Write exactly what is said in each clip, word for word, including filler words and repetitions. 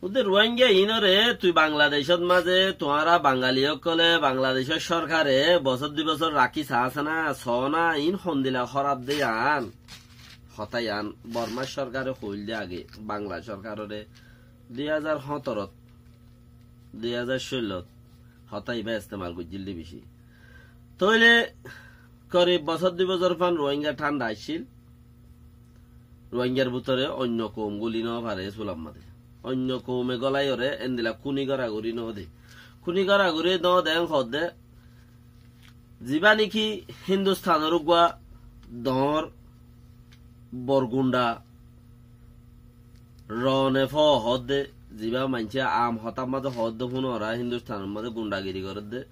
Ude Ruáingga iínoré tui Bangladecót mazé tuáñra Bangali ókkole Bangladecór sórkare bosór dui bosór rakí saá asé ná, soó ná, iín hondila hóraf de yián. Hotá yián Bormár sórkare hoóil de age, Bangla sórkaroré dui házar hóñtorot, dui házar cóillot hotá ibá estemal goijjíl de bicí. Tóile korib bosór dui bosór fán Ruáingga thánda aiccíl. Ruáinggar bútore oinno koum gúli nofaré é sulammáde. Oinno koume gólaiyóre endila kúni goragorí noóde. Kúni goragorí noóde en hoódde, zibá néki Híndustanor uggúa doóñr bor gundha Rone fó hoódde, zibá maincé aam hotár mazé hoódde fúnorá Híndustanor mazé gundhagiri gorédde.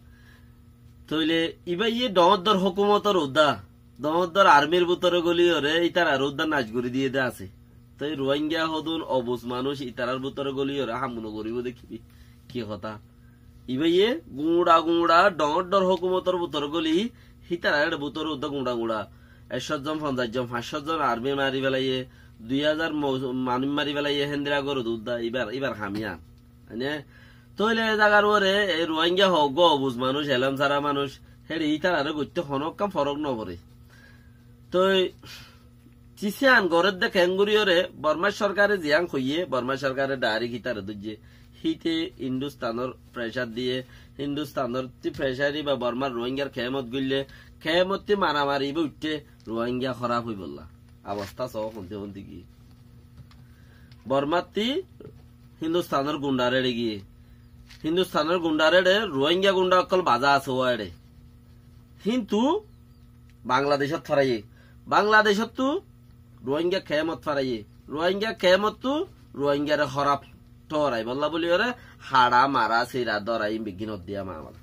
Tóile ibáye doóñr doóñr hókumotor uddá, doóñr doóñr armir bútore góliyóre ítarar uddá nac gorí diyé dé asé. Tói Ruáingga hodún obuz manúic ítarar bútore góliyóre ham nogoríbou dé ki, ki hotá? Ibáye guñça guñça dhoóñr dhoóñr hókumotor bútore góli, hítarar éçe bútore uddá guñça guñça ekcót zon, fonzaic zon, fañs cót zon armi mari félaiye, dui házar mo-, manúic mari félaiye, héndilla goródde uddá íbar, íbar ham yían. Mane, tóile e zagar uore e Ruáingga hoó eggúa obuz manúic, elóm sára manúic, héçe ítararé goitté honó ekkán forók noforé. Tói Cis yián gorédde keéngoríyoré, Bormár sórkare ziyán hoiyé, Bormár sórkare dhairek hítare dóijje. Híte Híndustanor precár diyé, Híndustanor tí precár íba Bormár Ruáinggar keémot goillé, keémot tí maramari íba uiththé, Ruáingga hóraf óibolla. Abostá soó honté honté giyé. Bormár tí Híndustanor gundhar éçe giyé. Híndustanor gundhar éçe Ruáingga gundha ókkol bazá asé uá éçe. Híntu Bangladecót faraiyé. Bangladecóttu Ruáingga keémot faraiyé. Ruáingga keémottu Ruáinggare hóraf thóoraibólla bóliyoré haçá, mara, sira, dóra iín beggín oddiya mamala.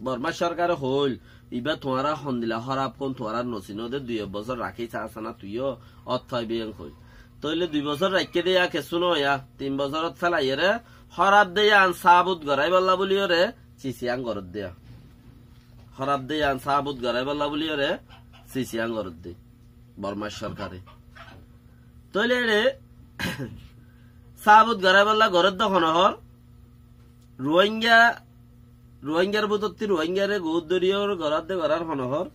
Bormár sórkare hoóil, ibá tuáñra hondila hóraf hoón tuáñra nosinó dé, dui ek bosór rakí saá asé ná tuiyó, ót faibí en hoóil. Tóile dui bosór raikké dé yá kessú noó yá, tin bosórot félaiyeré hóraf dé yián sábut goráibolla bóliyoré cis yián gorédde. Hóraf dé yián sábut goráibolla bóliyoré cis yián gorédde Bormár sórkare. Tóile éçe sábut goráibolla gorédde honó hoór, Ruáingga, Ruáinggar bútottí Ruáinggare goóddoriyóre gorádde gorár honó hoór,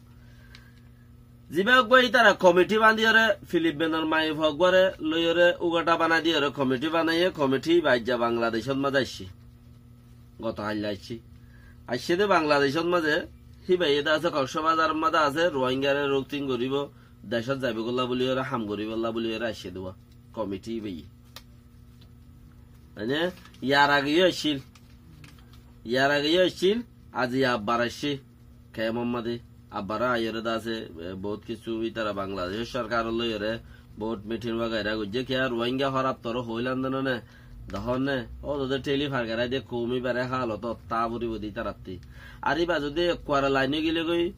zibá eggúa ítara komithí bañdíyoré, Filip Benor maiyafua eggúare loiyoré ugatha banai diyoré komithí banaiyé, komithí íba aijja Bangladecót mazé aiccé. Goto hailla aiccé. Aiccé dé Bangladecót mazé, híbaye dé asé Koksbazaror mazé asé, Ruáinggare ruktin goríbou, decót zaibólla bóliyoré, ham goríbolla bóliyoré aiccé dé uá komithí íbaye. Mane, yar ageyó aiccíl. Yar ageyó aiccíl, aijja abbar aiccé. Keémot mazé abbaró aiyóre dé asé, e, bout kessú ítara Bangladecór sórkaror loiyoré bout mithing wagaira goijjé. Kiyá Ruáingga hóraf toré hoóilam dé noné, dehón né, ó dode théli fargarai dé koum íbaré hálot ottá foribóu dé ítarattí. Ar íba zodi ekkuare lain ói gilé goi,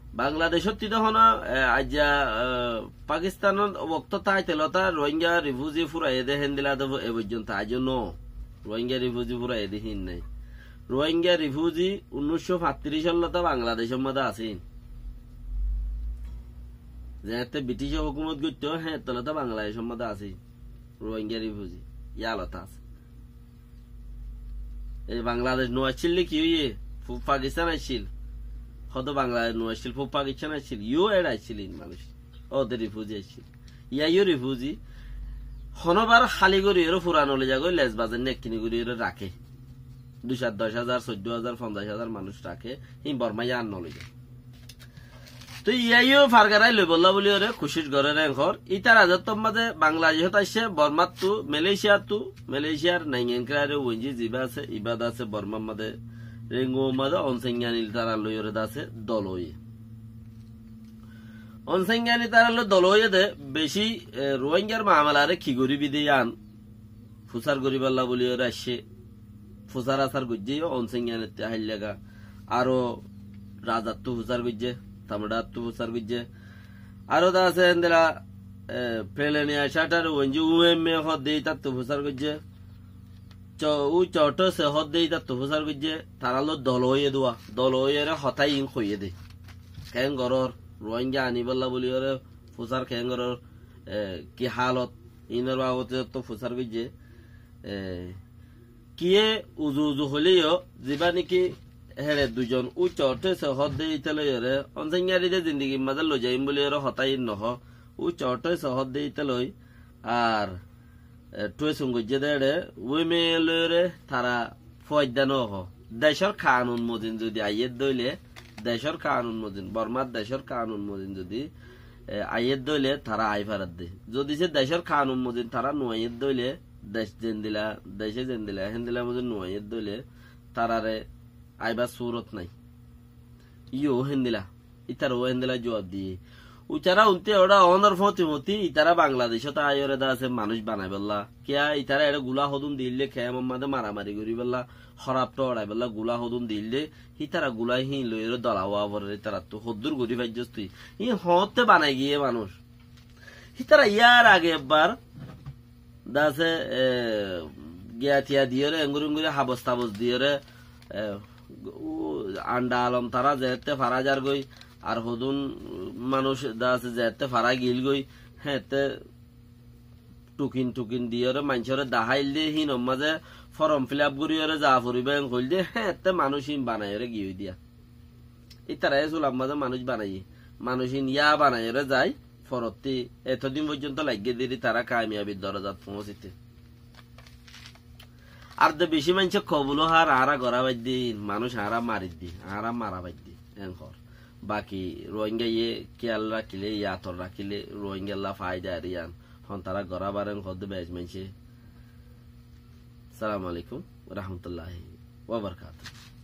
Bangladecótti dehón, e, aijja, e, Pakistanot wokto táite lóta Ruáingga rifúzi furaiyé dé héndilla dé e foijjonto aijjó noó. Ruáingga rifúzi furaiyé dé híin nái. Ruáingga rifúzi unnúiccó fañttiríc ór lóta Bangladecór mazé asé. Zeéñtte Brithíce hókumot goittó, héeñtte lóta Bangladecór mazé asé. Ruáingga rifúzi. Yá lóta asé. Ei Bangladec no accíl dé ki óiye? Fub Pakistan accíl. Hoó dé Bangladec no accíl, fub Pakistan accíl. Yó éçe accíl iín manúic. Ó dé rifúzi accíl. Yá yó rifúzi. Honóbar háli goríyoré fura no loizagói, lez bazar né ekkíni goríyoré raké. Dui cát doc házar, soiddó házar, fonzaic házar manúic raké. Híin Bormá yían no loizagói. Toi yíayo fargarai loibolla buli ore kucíc gorer en hor. Ítar azottor mazé Bangladecót aiccé, Bormáttu, Malaysiáttu, Malaysiar naingan kílare uenji zibá asé, ibá dase Bormár mazé, Renguwar mazé Onsen Nyani tará loi ore dase dol óiye. Onsen Nyani tará loi dol óiye de, beci, e, Ruáingar mamalare ki goribi de yían fusár goribálla buli ore aiccé. Fusár asár goijjé yó Onsen Nyanittú háillega. Aró razattu fusár goijjé, Tamadattú fusár goijjé. Aró de asé endilla, e, Pelenia Catar uenji U M A hoó de ítattu fusár goijjé. Cho-, u Chotose hoó de ítattu fusár goijjé. Tará loi dol óiye dua. Dol óiye re hotá iín hoiyé de. Keén gorór, Ruáinga anibálla buli ore fusár keén gorór, e, ki hálot. Inor babote to fusar goijje. E, kiye uzu uzu hoileyo, ziba niki here dujon ucca othoise hodde ita loiyore, onse nyari de zindigir maze loijaim buliyore hotá in noho, ucca othoise hodde ita loi, ar, e, tuesun goijje de ere, women loiyore tara foidda noho. Decor kanun mozin zodi aiyedde oile, decor kanun mozin, Bormar decor kanun mozin zodi, e, aiyedde oile tara ai faredde. Zodi se decor kanun mozin tara nuaiyedde oile, dec zendila, dece zendila, hendila mozin nuaiyedde oile, tarare aibar surot nai. Iyo hendila. Itara ó endilla juab diye. Uitara unte ora onor foti foti, itara Bangladecot aiyore de ase manúic banaibella. Kiya itara ere gula hodún dille kemor maze maramari goribella, horap toraibella gula hodún dille, hitara gula hin loiyore dola ówa forer itarattu hoddur gori faijjos tui. Hin hotte banai giye manúic. Hitara yar age ebbar de ase, e, giya tiya diyore, enguri enguri habos tabos diyore, e, u, anda alom tara zehette fara zargoi, ar hodún manúic de ase zehette fara gilgoi, hette tukin tukin diyore maincóre dahail de, hinor maze forom fill up goriyore za foribo en hoil de, hette manúic hin banaiyore giyoi diya. Itara e sular maze manúic banaiye. Manúic in ya banaiyore zai, forotti etodin foijjonto laiggé deri tara kamiyabir dorozat foóñsite. Ar de beci maincé kobul ó har añára gora baidde, manúic añára maridde, añára mara baidde, en hor. Baki Rohingya ye kiyal rakile, yator rakile, Rohingyalla faida ar iyan. Hon tara gora baren hodde bec maincé. Assalamu alaikum wa rahmatullahi wa barakatuhu.